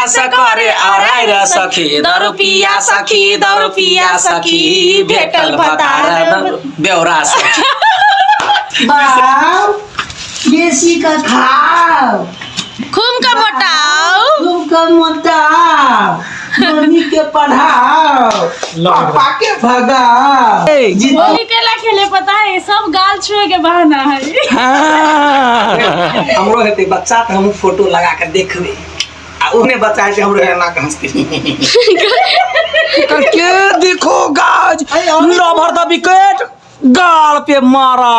पिया से करे अराय रे सखी, दारू पिया सखी, दारू पिया सखी, भेटल भतार बेवरा सखी। बाप बेसी का खाओ, खूब का मोटाओ, खूब का मोटाओ, मम्मी के पढ़ाओ, पापा के भगाओ। होली केला खेले पता है, सब गाल छुए के बहाना है। हमरो हेतै बच्चा तऽ हमहूँ फोटो लगा के देखबै, आ ओहने बच्चा हेतै हमरो एना के हंसतै। करके देखो गाज, लवर द विकेट, गाल पे मारा।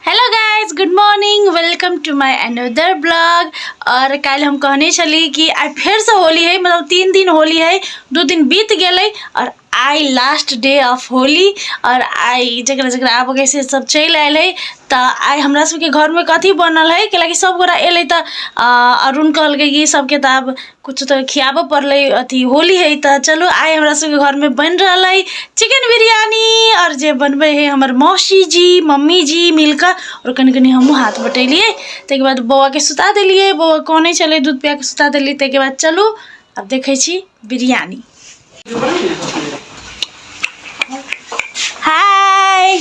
Hello guys, good morning, welcome to my another blog. और काल्हि हम कहने छली कि आइ फेरसँ होली है, मतलब 3 दिन होली है, 2 दिन बीत गेलै और आइ लास्ट डे ऑफ होली। और आइ जकरा जकरा आबऽके से सब चलि आयल है। तऽ आइ हमरा सबके घरमे कथी बनल है, कैलाकि सब गोरा एलै तऽ अरुण कहलकै कि सबके तऽ आब कुछ तऽ खियाबऽ पड़लै, अथी होली है। तऽ चलू आइ हमरा सबके घरमे बनि रहल है चिकन बिरयानी, और जे बनबै है हमर मौसी जी मम्मी जी मिलकऽ, और कनि कनि हमहूँ हाथ बटेलियै। ताहिके बाद बौआके सुता देलियै, बौआ कनै छलै, दूध पियाके सुता देलियै। ताहिके बाद चलू आब देखै छी बिरयानी। हाय,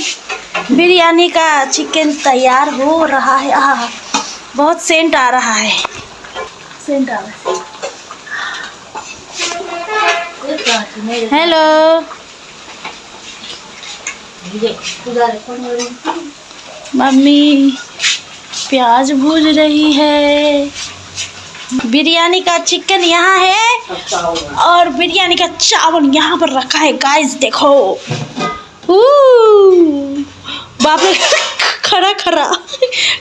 बिरयानी का चिकन तैयार हो रहा है। आहा, बहुत सेंट आ रहा है, सेंट आ रहा है। हेलो मम्मी, प्याज भूज रही है। बिरयानी का चिकन यहाँ है और बिरयानी का चावल यहाँ पर रखा है। गाइस देखो, बाप रे, खड़ा खड़ा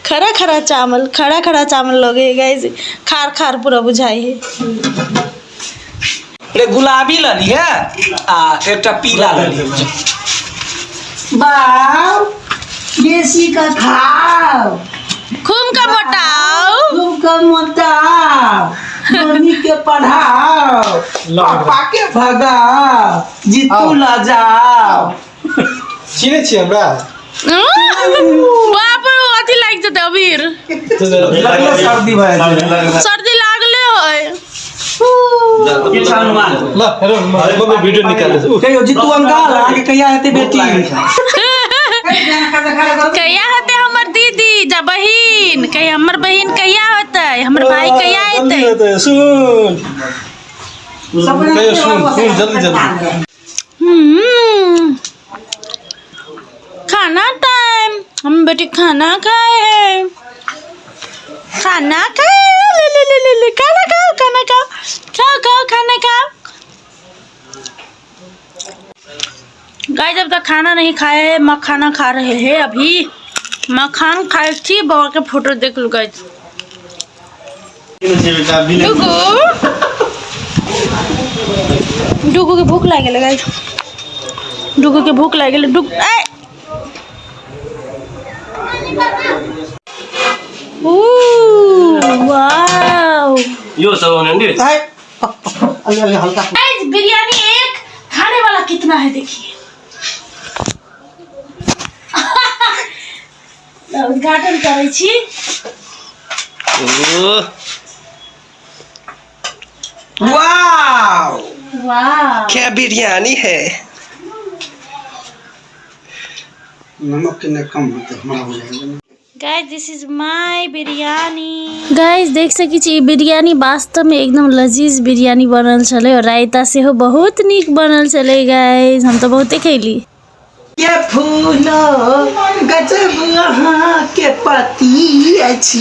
खड़ा खड़ा चावल, खड़ा खड़ा चावल लगे है गाइस, खार खार पूरा बुझाई है। रे गुलाबी लली है आ एकटा पीला लली। बाप बेसी का खाओ, खूब का मोटाओ, खूब का मोटाओ, मम्मी के पढ़ाओ, पापा के भगाओ, जीतू ला जाओ। चिन्है छियै हमरा? बाप रे, अथी लागि जेतै अबीर। लगले सर्दी भए जेतै। सर्दी लागले है। ल हेलो, मम्मी वीडियो निकाल्दै छ। कहियो जीतू अंकल, अहाँके कहिया हेतै बेटी? कहिया होतै हमर दीदी जा बहिन? कहिया हमर बहिन कहिया होतै? हमर भाई कहिया जल्दी एतै? होतै, सुन कहियो, सुन सुन, जल्दी जल्दी। खाना टाइम, हम बेटी खाना खाए हैं, खाना खाए, ले ले ले ले ले, खाना खाओ, खाना खाओ, खाओ खाओ, खाना खाओ। गाइस अब तक खाना नहीं खाए है, मखाना खा रहे हैं अभी, मखान खाए थी। बाबा के फोटो देख लो गाइस। डुगू, डुगू के भूख लागे गाइस, डुगू के भूख लागे। डुग ए ऊ वाओ, यो सब होने हल्का। गाइस बिरयानी एक खाने वाला कितना है देखिए। उद्घाटन करै छी। वाओ वाह, क्या बिरयानी है। नमक कितने कम होते हमरा हो जाएगा। Guys this is my biryani. Guys देख सकै छी, ई बिरयानी वास्तव में एकदम लजीज बिरयानी बनल छलै और रायता सेहो बहुत नीक बनल छलै। गाइस हम तऽ बहुते खैली। ये फूलो गजब अहाँ के पति अछि,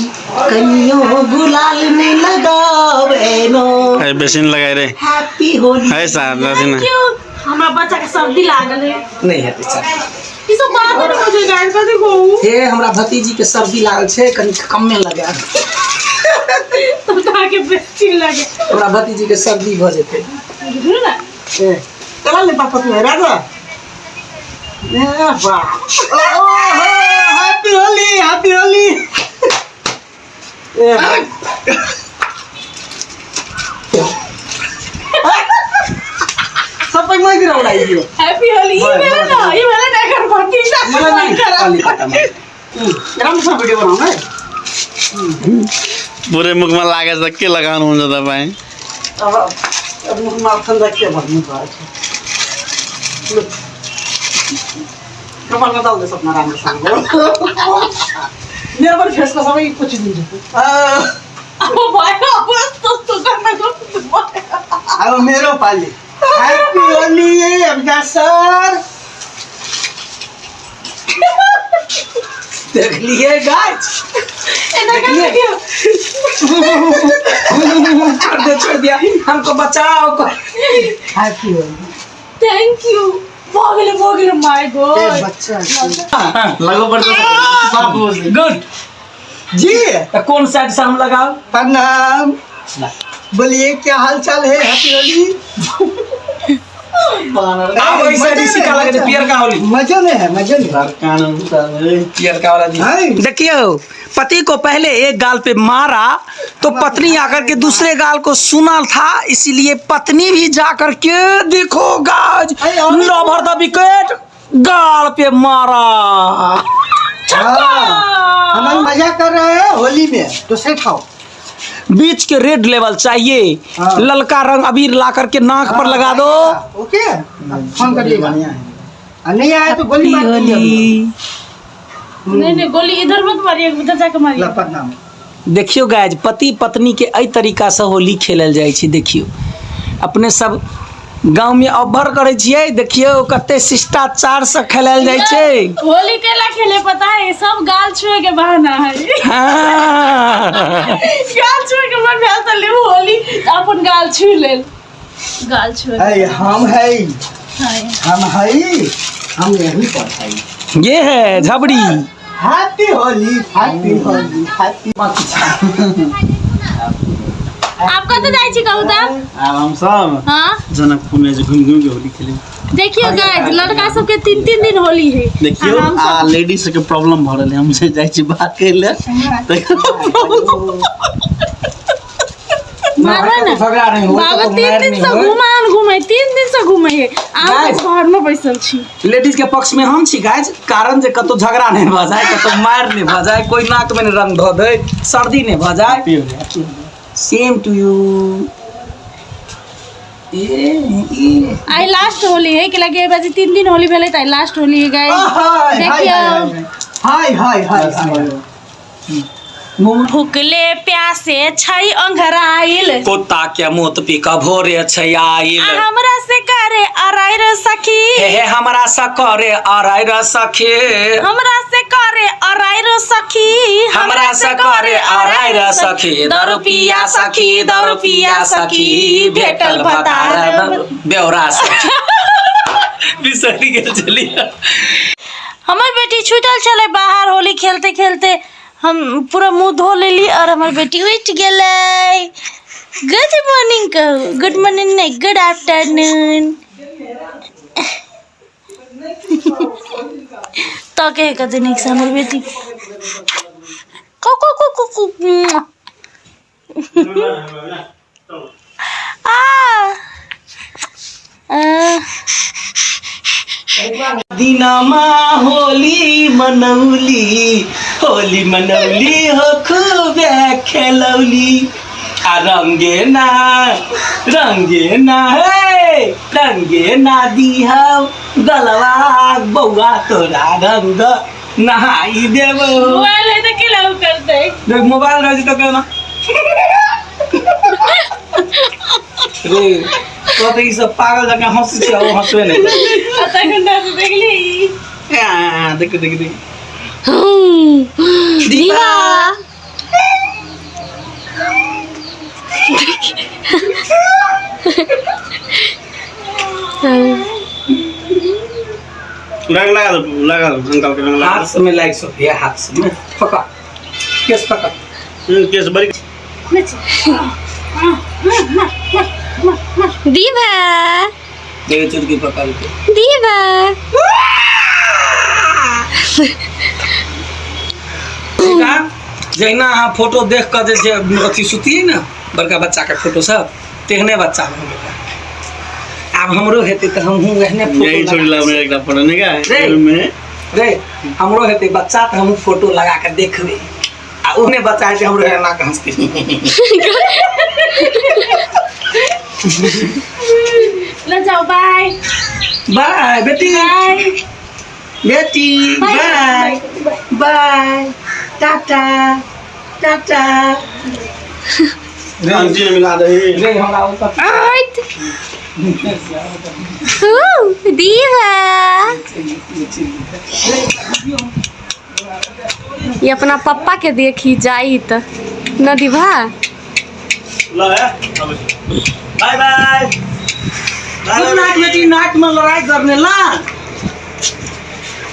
कनियो गुलाल नहीं लगावे नो। है बेसिन लगाए रे। हैप्पी होली। है साहब, बेसिन। क्यों हमरा बच्चा के सर्दी लागल है। नहीं हेतै सर। ई सब बात नहीं बुझे गाइस, कथी कहू। हे हमरा भतीजी के सर्दी लागल छै, कनि कमे लगा। तब तऽ अहाँके बेसी लगे। हमरा भतीजी के सर्दी भऽ जेतै। बुझलू ने? ए, चला ले पापा तू राजा। ए वाह। ओहो, हैप्पी होली, हैप्पी होली। ए सबै मैतिर उडाइदियो। हैप्पी होली। ई भेलै न, ई भेलै न एकर भतीजा। मलाई नै, अलिकता मात्र। राम्रोसँग भिडियो बनाउनु है। पुरै मुखमा लागेछ त के लगाउनुहुन्छ तपाईँ? अब अब मुखमा अखन के भन्नु भएको छ? लु। कपालमा दल्दै सपना राम्रोसँग। मेरो पनि फेसको सबै पुछिदिन्छु। अब भयो, अब यस्तो यस्तो गर्न कस्तो भयो। अब मेरो पालि। Happy Holi Avinash sir. देखलिए गाइस, एना कर देखियो। छोड़ दे, छोड़ दिया हमको, बचाओ। ह्याप्पी होली। Thank you. भऽ गेलै, भऽ गेलै, my A God. बच्चा लगो पर्छ साफ होस्। गुड। जी। तो कौन साइड से हम लगाओ? प्रणाम, बोलिए क्या हाल चाल है? हैप्पी होली। आप ऐसे ऋषि का लगे पियर का होली। मजे में है, मजे में। पियर का वाला जी। हाय। देखियो, पति को पहले एक गाल पे मारा तो पत्नी आकर के दूसरे गाल को सुना था, इसीलिए पत्नी भी जाकर के देखो गाज लवर the wicket गाल पे मारा। हाँ, हम मजा कर रहे हैं होली में तो सेठ आओ। बीच के रेड लेवल चाहिए। हाँ। ललका रंग अबीर ला करके नाक पर लगा दो। ओके, फोन करिएगा, नहीं आया तो गोली मार देंगे अभी। नहीं नहीं, गोली इधर मत मारिए, उधर जाके मारिए। ला, प्रणाम। देखियो गाइज, पति पत्नी के एहि तरीका से होली खेलल जाइ छै। देखियो, अपने सब गाँव में अभर करै छियै, देखियो कते शिष्टाचार से खेलल जाइ छै। होली केला खेले पता है? सब गाल छुए के बहाना है। हाँ। गाल छुए के मन भेल तऽ लेबू होली तऽ अपन गाल छू लेल, गाल छुए। है हम है। हाय। हम है, हम यहीं पर है। ये है झबड़ी। Happy Holi, happy Holi, happy. आप कतऽ जाइ छी कहू तऽ? आब हम सब हाँ। जनकपुर में जे घुमि घुमि के होली खेले। देखियो गाइस, लड़का सबके 3-3 दिन होली है। देखियो, आ हम आ सब लेडीज सबके प्रॉब्लम भऽ रहल है। हम जे जाइ छी बात करै लए तऽ मारबै ने झगड़ा नहीं हो। बाबा, 3 दिन से घुमान घुमे, 3 दिन से घुमे है, आ Guys। हम घर में बैसल छी। लेडीज के पक्ष में हम छी गाइज, कारण जे कतौ झगड़ा नहीं भऽ जाए, कतौ मारि नहीं भऽ जाए, कोई नाक में रंग धऽ दे, सर्दी नहीं भऽ जाए। Same to you. ए ए आइ लास्ट होली है कि लगे बाजी 3 दिन होली भेलै तऽ आइ लास्ट होली है गाइस। हाय हाय। देखियौ। हाय हाय हाय हाय। भुखले प्यासे छै अंघराइल। कुत्ता के मूत पी कऽ भोरे छै आइल। आ हमरा से करे अराइ रे सखी। हे हे, हमरा से करे अराइ रे सखी। हमरा से करे अराइ रे सखी। हमरा से करे अराइ रे सखी, दरुपिया सखी, दरुपिया सखी, भेटल भतार बेवरा सखी। बिसरि गेल छलियै। हमर बेटी छूटल छलै बाहर होली खेलते खेलते। हम पूरा मुंह धो लेली और हमर बेटी उठि गेलै। गुड मॉर्निंग कहू। गुड मॉर्निंग नहीं, गुड आफ्टरनून। तो के कते नीक से हमर बेटी को को को को को मुआ। आ आ दिनमा होली मनौली, होली मनौली हो, खूबे खेलौली, आ रंगे ना, रंगे ना हे, रंगे ना दिहौ गलवा बौआ, तोरा रंग नहाई देबो। मोबाइल है तऽ केना करतै? देख, मोबाइल रहै छै तऽ केना रे? तो तऽ ई सब पागल जकाँ हँसै छै, ओ हँसबे नहि करै। आधा घंटा से देखली। आ, देख देख देख। दीवा। रंग लगा दो, लगा दो अंकल के रंग लगा हाथ में लाइक सोफिया, हाथ में पकड़, केस पकड़। दो। केस बड़ी। दीवा। देख, चुटकी पकड़ के। दीवा। ठीक है, जहिना अहाँ फोटो देख कऽ जे छै अथी सुतियै ने, बड़का बच्चाके फोटो सब तेहने बच्चा भऽ गेलै। आब हमरो हेतै तऽ हमहूँ एहने यही फोटो छोड़ी लगा ला मेरा एक फोटो नहीं का रे। रूम में। रे, हमरो हेतै बच्चा तऽ हमहूँ फोटो लगा कऽ देखबै। आ ओहने बच्चा हेतै हमरो एना के हँसतै। ल जाओ, बाय। बाय बेटी। बाय। बेटी, बाय बाय, टाटा टाटा। आंटी ने मिला दही। रे हमरा ओ सब आइत। हू, दीवा, ये अपना पप्पा के देखी जाई त न दीवा। ल बाय बाय। गुड नाइट बेटी। नाइट में लड़ाई करने ला।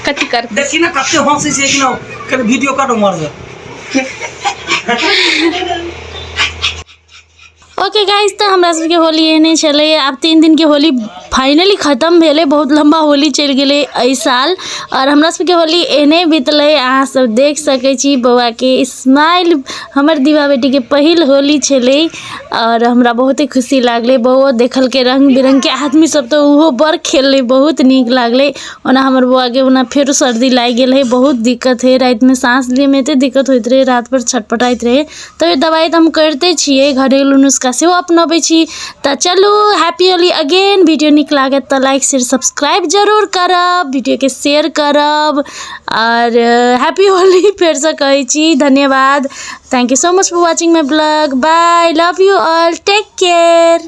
कथी कर? देखी ना, कते हंसी छै कि ना। कनि वीडियो काटो, मर जा। ओके गाइस, तऽ हमरा सबके होली एहने छलै। आब 3 दिनके होली फाइनली खतम भेलै। बहुत लम्बा होली चलि गेलै एहि साल आओर हमरा सबके होली एहने बीतलै। अहाँ सब देख सकै छी बौआके स्माइल। हमर दीवा बेटीके पहिल होली छलै आओर हमरा बहुते खुशी लागलै। बौओ देखलकै रङ्ग बिरङ्गके आदमी सब, तऽ ओहो बड़ खेललै, बहुत नीक लागलै। ओना हमर बौआके ओना फेरो सर्दी लागि गेल हइ, बहुत दिक्कत हइ। रातिमे साँस लियैमे एते दिक्कत होइत रहै, राति भरि छटपटाइत रहै। तैयो दबाइ तऽ हम करिते छियै, घरेलू नुस्खा सेहो अपनबै छी। तऽ चलू, हैप्पी होली अगेन। वीडियो नीक लागत तऽ लाइक, शेयर, सब्सक्राइब जरूर करब, वीडियोके शेयर करब आओर हैप्पी होली फेरसँ कहै छी। धन्यवाद। Thank you so much for watching my vlog. Bye, love you all, take care.